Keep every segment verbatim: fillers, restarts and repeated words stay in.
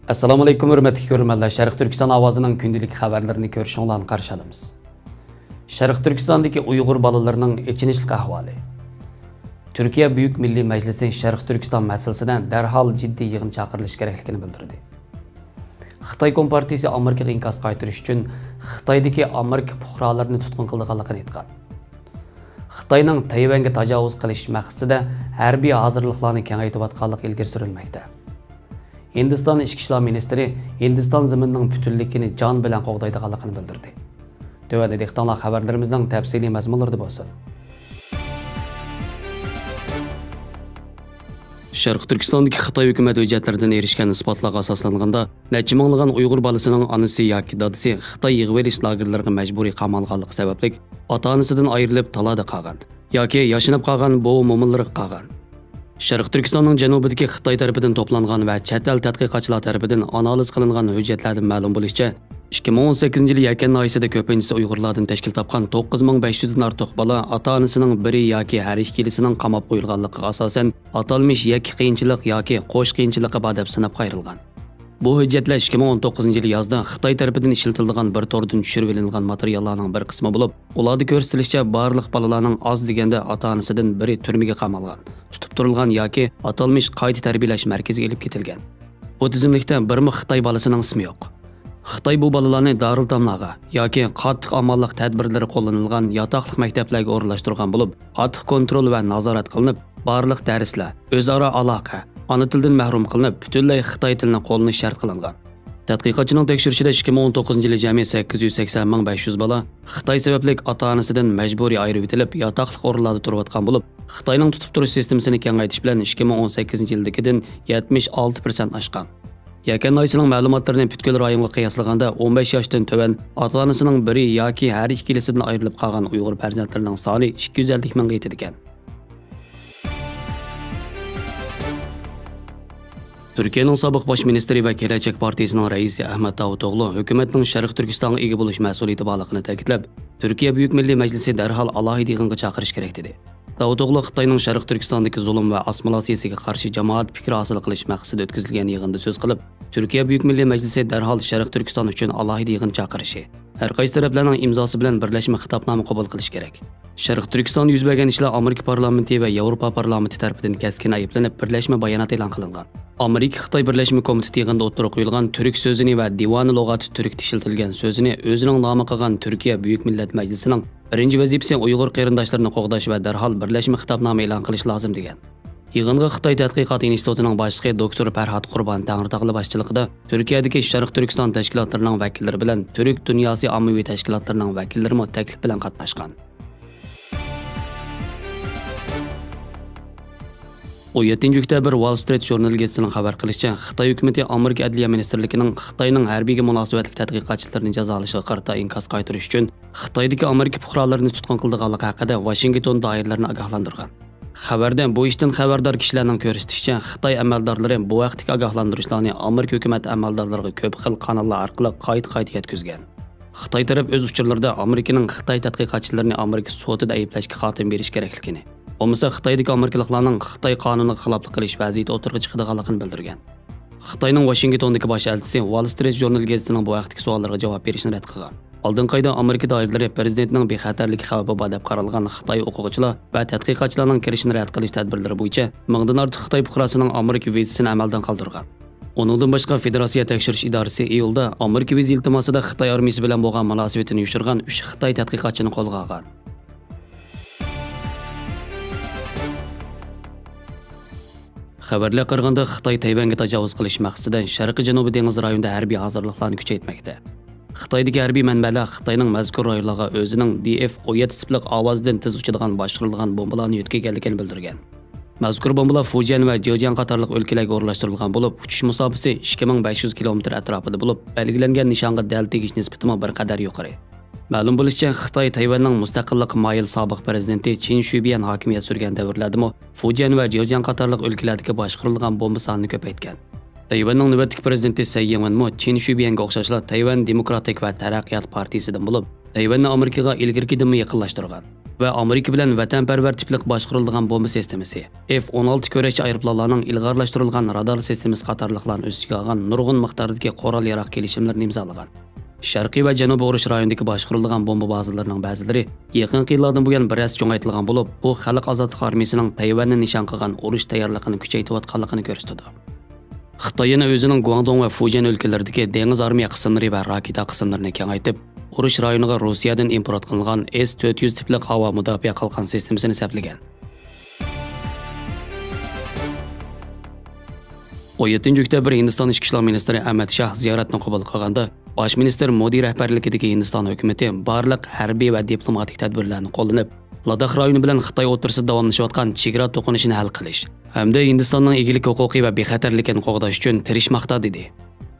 ئەسسالامۇئەلەيكۇم، ھۆرمەتلىك كۆرۈرمەنلەر. شەرقىي تۈركىستان ئاۋازىنىڭ كۈندىلىك خەۋەرلىرىنى كۆرۈشۈڭلارنى قارشى ئالىمىز. شەرقىي تۈركىستاندىكى ئۇيغۇر بالىلىرىنىڭ ئېچىنىشلىق ئەھۋالى. تۈركىيە بۈيۈك مىللىي مەجلىسى شەرقىي تۈركىستان مەسىلىسىدە دەرھال جىددىي يىغىن چاقىرىلىشى كېرەكلىكىنى بىلدۈردى. خىتاي كومپارتىيىسى ئامېرىكىغا ئىنكاس قايتۇرۇش ئۈچۈن خىتايدىكى ئامېرىكا پۇقرالىرىنى تۇتقۇن قىلىدىغانلىقىنى ئېيتقان. خىتاينىڭ تەيۋەنگە تاجاۋۇز قىلىش مەقسىتىدە ھەربىي ھازىرلىقلارنى كېڭەيتىۋاتقانلىقى ئىلگىرى سۈرۈلمەكتە. ھىندىستان ئىچكى ئىشلار مىنىستىرى ھىندىستان زېمىنىنىڭ پۈتۈنلۈكىنى جان بىلەن قوغدايدىغانلىقىنى بىلدۈردى. تۆۋەندە دىققىتىڭلار خەۋەرلىرىمىزنىڭ تەپسىلىي مەزمۇنلىرىدا بولسۇن. شەرقىي تۈركىستاندىكى خىتاي ھۆكۈمەت ھۆججەتلىرىدىن ئېرىشكەن ئىسپاتلارغا ئاساسلانغاندا، نەچچە مىڭلىغان ئۇيغۇر بالىسىنىڭ ئانىسى ياكى دادىسى خىتاي يىغىۋېلىش لاگېرلىرىغا مەجبۇرىي قامالغانلىقى سەۋەبلىك، ئاتا-ئانىسىدىن ئايرىلىپ، تالادا قالغان ياكى ياشىنىپ قالغان بوۋا-مومىلىرىغا قالغان. شەرقىي تۈركىستاننىڭ جەنۇبىدىكى خىتاي تەرىپىدىن توپلانغان ۋە چەت ئەل تەتقىقاتچىلار تەرىپىدىن ئانالىز قىلىنغان ھۆججەتلەردىن مەلۇم بولۇشىچە، ئىككى مىڭ ئون سەككىزىنچى يىلى يەكەن ناھىيەسىدە كۆپىنچىسى ئۇيغۇرلاردىن تەشكىل تاپقان توققۇز مىڭ بەش يۈزدىن ئارتۇق بالا ئاتا-ئانىسىنىڭ بىرى ياكى ھەر ئىككىلىسىنىڭ قاماپ قويۇلغانلىقىغا ئاساسەن، ئاتالمىش يەككە قىيىنچىلىق ياكى قوش قىيىنچىلىقى بار دەپ سىناپقا ئايرىلغان. بۇ ھۆججەتلەر ئىككى مىڭ ئون توققۇزىنچى يىلى يازدا خىتاي تەرىپىدىن ئىشلىتىلىدىغان بىر توردىن چۈشۈرۈۋېلىنغان ماتېرىياللارنىڭ بىر قىسمى بولۇپ، ئۇلاردا كۆرسىتىلىشىچە، بارلىق بالىلارنىڭ ئاز دېگەندە ئاتا-ئانىسىدىن بىرى تۈرمىگە قامالغان، تۇتۇپ تۇرۇلغان ياكى ئاتالمىش قايتا تەربىيەلەش مەركىزىگە ئېلىپ كېتىلگەن. بۇ تىزىملىكتە بىرمۇ خىتاي بالىسىنىڭ ئىسمى يوق. خىتاي بۇ بالىلارنى دارىلئېتاملارغا ياكى قاتتىق ئامانلىق تەدبىرلىرى قوللىنىلغان ياتاقلىق مەكتەپلەرگە ئورۇنلاشتۇرغان بولۇپ، قاتتىق كونترول ۋە نازارەت قىلىنىپ، بارلىق دەرسلەر، ئۆزئارا ئالاقە، ئانا تىلدىن مەھرۇم قىلىنىپ، پۈتۈنلەي خىتاي تىلىنى قوللىنىش شەرت قىلىنغان. تەتقىقاتچىنىڭ تەكشۈرۈشىدە، ئىككى مىڭ ئون توققۇزىنچى يىلى جەمئىي سەككىز يۈز سەكسەن مىڭ بەش يۈز بالا خىتاي سەۋەبلىك ئاتا-ئانىسىدىن مەجبۇرىي ئايرىۋېتىلىپ، ياتاقلىق ئورۇنلاردا تۇرۇۋاتقان بولۇپ، خىتاينىڭ تۇتۇپ تۇرۇش سىستېمىسىنى كېڭەيتىش بىلەن ئىككى مىڭ ئون سەككىزىنچى يىلدىكىدىن يەتمىش ئالتە پىرسەنت ئاشقان. يەكەن ناھىيەسىنىڭ مەلۇماتلىرىنى پۈتكۈل رايونغا قىياسلىغاندا، ئون بەش ياشتىن تۆۋەن، ئاتا-ئانىسىنىڭ بىرى ياكى ھەر ئىككىلىسىدىن ئايرىلىپ قالغان ئۇيغۇر پەرزەنتلىرىنىڭ سانى ئىككى يۈز ئەللىك مىڭغا يېتىدىكەن. تۈركىيەنىڭ سابىق باش مىنىستىرى ۋە كېلەچەك پارتىيىسىنىڭ رەئىسى ئەھمەت داۋۇتئوغلۇ ھۆكۈمەتنىڭ شەرقىي تۈركىستانغا ئىگە بولۇش مەسئۇلىيىتى بارلىقىنى تەكىتلەپ، تۈركىيە بۈيۈك مىللىي مەجلىسى دەرھال ئالاھىدە يىغىنغا چاقىرىش كېرەك، دېدى. داۋۇتئوغلۇ خىتاينىڭ شەرقىي تۈركىستاندىكى زۇلۇم ۋە ئاسسىمىلياتسىيىسىگە قارشى جامائەت پىكرى ھاسىل قىلىش مەقسىتىدە ئۆتكۈزۈلگەن يىغىندا سۆز قىلىپ، تۈركىيە بۈيۈك مىللىي مەجلىسى دەرھال شەرقىي تۈركىستان ئۈچۈن ئالاھىدە يىغىن چاقىرىشى، ھەر قايسى تەرەپلەرنىڭ ئىمزاسى بىلەن بىرلەشمە خىتابنامە قوبۇل قىلىشى كېرەك. شەرقىي تۈركىستاندا يۈز بەرگەن ئىشلار ئامېرىكا پارلامېنتى ۋە ياۋروپا پارلامېنتى تەرىپىدىن كەسكىن ئەيىبلىنىپ، بىرلەشمە بايانات ئېلان قىلىنغان. ئامېرىكا-خىتاي بىرلەشمە كومىتېتى يىغىنىدا ئوتتۇرىغا قويۇلغان تۈرك سۆزىنى ۋە دىۋانۇ لۇغاتىت تۈركتە ئىشلىتىلگەن سۆزىنى ئۆزىنىڭ نامى قىلغان تۈركىيە بۈيۈك مىللەت مەجلىسىنىڭ بىرىنچى ۋەزىپىسى ئۇيغۇر قېرىنداشلىرىنى قوغداش ۋە دەرھال بىرلەشمە خىتابنامە ئېلان قىلىش لازىم، دېگەن. يىغىنغا خىتاي تەتقىقات ئىنستىتۇتىنىڭ باشلىقى دوكتور پەرھات قۇربان تەڭرىتاغلى باشچىلىقىدا تۈركىيەدىكى شەرقىي تۈركىستان تەشكىلاتلىرىنىڭ ۋەكىللىرى بىلەن تۈرك دۇنياسى ئاممىۋى تەشكىلاتلىرىنىڭ ۋەكىللىرىمۇ تەكلىپ بىلەن قاتناشقان. ئون يەتتىنچى ئۆكتەبىر ۋال سترىت ژۇرنىلى گېزىتىنىڭ خەۋەر قىلىشىچە، خىتاي ھۆكۈمىتى ئامېرىكا ئەدلىيە مىنىستىرلىكىنىڭ خىتاينىڭ ھەربىيگە مۇناسىۋەتلىك تەتقىقاتچىلىرىنى جازالىشىغا قارىتا ئىنكاس قايتۇرۇش ئۈچۈن خىتايدىكى ئامېرىكا پۇقرالىرىنى تۇتقۇن قىلىدىغانلىقى ھەققىدە ۋاشىنگتون دائىرىلىرىنى ئاگاھلاندۇرغان. خەۋەردە بۇ ئىشتىن خەۋەردار كىشىلەرنىڭ كۆرسىتىشىچە، خىتاي ئەمەلدارلىرى بۇ ھەقتىكى ئاگاھلاندۇرۇشلارنى ئامېرىكا ھۆكۈمەت ئەمەلدارلىرىغا كۆپ خىل قاناللار ئارقىلىق قايتا-قايتا يەتكۈزگەن. خىتاي تەرەپ ئۆز ئۇچۇرلىرىدا ئامېرىكىنىڭ خىتاي تەتقىقاتچىلىرىنى ئامېرىكا سوتىدا ئەيىبلەشكە خاتىمە بېرىش كېرەكلىكىنى، بولمىسا خىتايدىكى ئامېرىكىلىقلارنىڭ خىتاي قانۇنىغا خىلاپلىق قىلىش ۋەزىيىتى ئوتتۇرىغا چىقىدىغانلىقىنى بىلدۈرگەن. خىتاينىڭ ۋاشىنگتوندىكى باش ئەلچىسى ۋال سترىت ژۇرنىلى گېزىتىنىڭ بۇ ھەقتىكى سوئاللىرىغا جاۋاب بېرىشنى رەت قىلغان. ئالدىنقى ئايدا ئامېرىكا دائىرىلىرى پىرېزىدېنتنىڭ بىخەتەرلىك خەۋپى بار دەپ قارالغان خىتاي ئوقۇغۇچىلار ۋە تەتقىقاتچىلارنىڭ كىرىشىنى رەت قىلىش تەدبىرلىرى بويىچە مىڭدىن ئارتۇق خىتاي پۇقراسىنىڭ ئامېرىكا ۋىزىسىنى ئەمەلدىن قالدۇرغان. ئۇنىڭدىن باشقا، فېدېراتسىيە تەكشۈرۈش ئىدارىسى ئىيۇلدا ئامېرىكا ۋىزا ئىلتىماسىدا خىتاي ئارمىيىسى بىلەن بولغان مۇناسىۋىتىنى يوشۇرغان ئۈچ خىتاي تەتقىقاتچىنى قولغا ئالغان. خەۋەرلەرگە قارىغاندا، خىتاي تەيۋەنگە تاجاۋۇز قىلىش مەقسىتىدە شەرقىي جەنۇبىي دېڭىز رايونىدا ھەربىي ھازىرلىقلارنى كۈچەيتمەكتە. خىتايدىكى ھەربىي مەنبەلەر خىتاينىڭ مەزكۇر رايونلارغا ئۆزىنىڭ دى ئېف ئون يەتتە تىپلىق ئاۋازىدىن تېز ئۇچىدىغان باشقۇرۇلغان بومبىلارنى يۆتكىگەنلىكىنى بىلدۈرگەن. مەزكۇر بومبىلار فۇجيەن ۋە جېجياڭ قاتارلىق ئۆلكىلەرگە ئورۇنلاشتۇرۇلغان بولۇپ، ئۇچۇش مۇساپىسى ئىككى مىڭ بەش يۈز كىلومېتىر ئەتراپىدا بولۇپ، بەلگىلەنگەن نىشانغا دەل تېگىش نىسبىتىمۇ بىر قەدەر يۇقىرى. مەلۇم بولۇشىچە، خىتاي تەيۋەننىڭ مۇستەقىللىققا مايىل سابىق پىرېزىدېنتى چىن شۈيبيەن ھاكىمىيەت سۈرگەن دەۋرلەردىمۇ فۇجيەن ۋە جېجياڭ قاتارلىق ئۆلكىلەردىكى باشقۇرۇلغان بومبا سانىنى كۆپەيتكەن. تەيۋەننىڭ نۆۋەتتىكى پىرېزىدېنتى سەي يىڭۋېنمۇ چىن شۈيبيەنگە ئوخشاشلا تەيۋەن دېموكراتىك ۋە تەرەققىيات پارتىيىسىدىن بولۇپ، تەيۋەننى ئامېرىكىغا ئىلگىرىكىدىنمۇ يېقىنلاشتۇرغان. ۋە ئامېرىكا بىلەن ۋەتەنپەرۋەر تىپلىق باشقۇرۇلىدىغان بومبا سىستېمىسى، ئېف ئون ئالتە كۈرەشچى ئايروپىلانلارنىڭ ئىلغارلاشتۇرۇلغان رادار سىستېمىسى قاتارلىقلارنى ئۆز ئىچىگە ئالغان نۇرغۇن مىقداردىكى قورال-ياراغ كېلىشىملىرىنى ئىمزالىغان. شەرقىي ۋە جەنۇبىي ئۇرۇش رايونىدىكى باشقۇرۇلىدىغان بومبا بازىلىرىنىڭ بەزىلىرى يېقىنقى يىللاردىن بۇيان بىر ھەسسە چوڭايتىلغان بولۇپ، بۇ خەلق ئازادلىق ئارمىيىسىنىڭ تەيۋەننى نىشان قىلغان ئۇرۇش تەييارلىقىنى كۈچەيتىۋاتقانلىقىنى كۆرسىتىدۇ. خىتاي يەنە ئۆزىنىڭ گۇاڭدۇڭ ۋە فۇجيەن ئۆلكىلىرىدىكى دېڭىز ئارمىيە قىسىملىرى ۋە راكېتا قىسىملىرىنى كېڭەيتىپ، ئۇرۇش رايونىغا روسىيەدىن ئىمپورت قىلىنغان ئېس تۆت يۈز تىپلىق ھاۋا مۇداپىئە قالقان سىستېمىسىنى سەپلىگەن. ئون يەتتىنچى ئۆكتەبىر ھىندىستان ئىچكى ئىشلار مىنىستىرى ئەمەت شاھ زىيارەتنى قوبۇل قىلغاندا، باش مىنىستىر مودى رەھبەرلىكىدىكى ھىندىستان ھۆكۈمىتى بارلىق ھەربىي ۋە دىپلوماتىك تەدبىرلەرنى قوللىنىپ، لاداخ رايونى بىلەن خىتاي ئوتتۇرىسىدا داۋاملىشىۋاتقان چېگرا توقۇنۇشىنى ھەل قىلىش ھەمدە ھىندىستاننىڭ ئىگىلىك ھوقۇقى ۋە بىخەتەرلىكىنى قوغداش ئۈچۈن تىرىشماقتا، دېدى.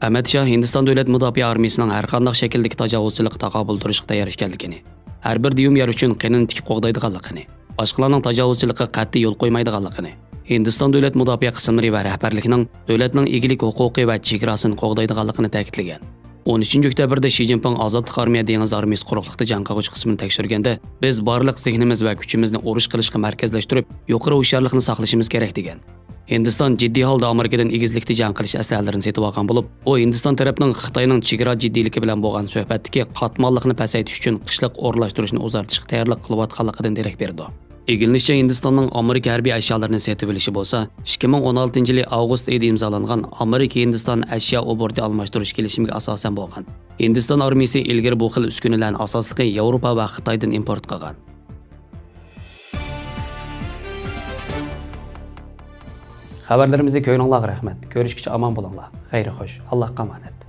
ئەمەت شاھ ھىندىستان دۆلەت مۇداپىئە ئارمىيىسىنىڭ ھەرقانداق شەكىلدىكى تاجاۋۇزچىلىققا تاقابىل تۇرۇشقا تەييار ئىكەنلىكىنى، ھەر بىر دىيۇم يەر ئۈچۈن قېنىنى تىكىپ قوغدايدىغانلىقىنى، باشقىلارنىڭ تاجاۋۇزچىلىقىغا قەتئىي يول قويمايدىغانلىقىنى، ھىندىستان دۆلەت مۇداپىئە قىسىملىرى ۋە رەھبەرلىكىنىڭ دۆلەتنىڭ ئىگىلىك ھوقۇقى ۋە چېگراسىنى قوغدايدىغانلىقىنى تەكىتلىگەن. ئون ئۈچىنچى ئۆكتەبىردە شى جىنپىڭ ئازادلىق ئارمىيە دېڭىز ئارمىيىسى قۇرۇقلۇقتا جەڭ قىلغۇچى قىسمىنى تەكشۈرگەندە، بىز بارلىق زېھنىمىز ۋە كۈچىمىزنى ئۇرۇش قىلىشقا مەركەزلەشتۈرۈپ، يۇقىرى ھوشيارلىقنى ساقلىشىمىز كېرەك، دېگەن. ھىندىستان جىددىي ھالدا ئامېرىكىدىن ئېگىزلىكتە جەڭ قىلىش ئەسلىھەلىرىنى سېتىۋالغان بولۇپ، بۇ ھىندىستان تەرەپنىڭ خىتاينىڭ چېگرا جىددىيلىكى بىلەن بولغان سۆھبەتتىكى قاتماللىقنى پەسەيتىش ئۈچۈن قىشلىق ئورۇنلاشتۇرۇشنى ئۇزارتىشقا تەييارلىق قىلىۋاتقانلىقىدىن دېرەك بېرىدۇ. ئىگىلىنىشىچە، ھىندىستاننىڭ ئامېرىكا ھەربىي ئەشيالىرىنى سېتىۋېلىشى بولسا، ئىككى مىڭ ئون ئالتىنچى يىلى ئاۋغۇست ئېيىدا ئىمزالانغان ئامېرىكا ھىندىستان ئەشيا ئوبوروتى ئالماشتۇرۇش كېلىشىمىگە ئاساسەن بولغان. ھىندىستان ئارمىيىسى ئىلگىرى بۇ خىل ئۈسكۈنىلەرنى ئاساسلىقى ياۋروپا ۋە خىتايدىن ئىمپورت قىلغان. خەۋەرلىرىمىزنى كۆرگىنىڭلارغا رەھمەت. كۆرۈشكىچە ئامان بولۇڭلار. خەير خوش. ئاللاھقا ئامانەت.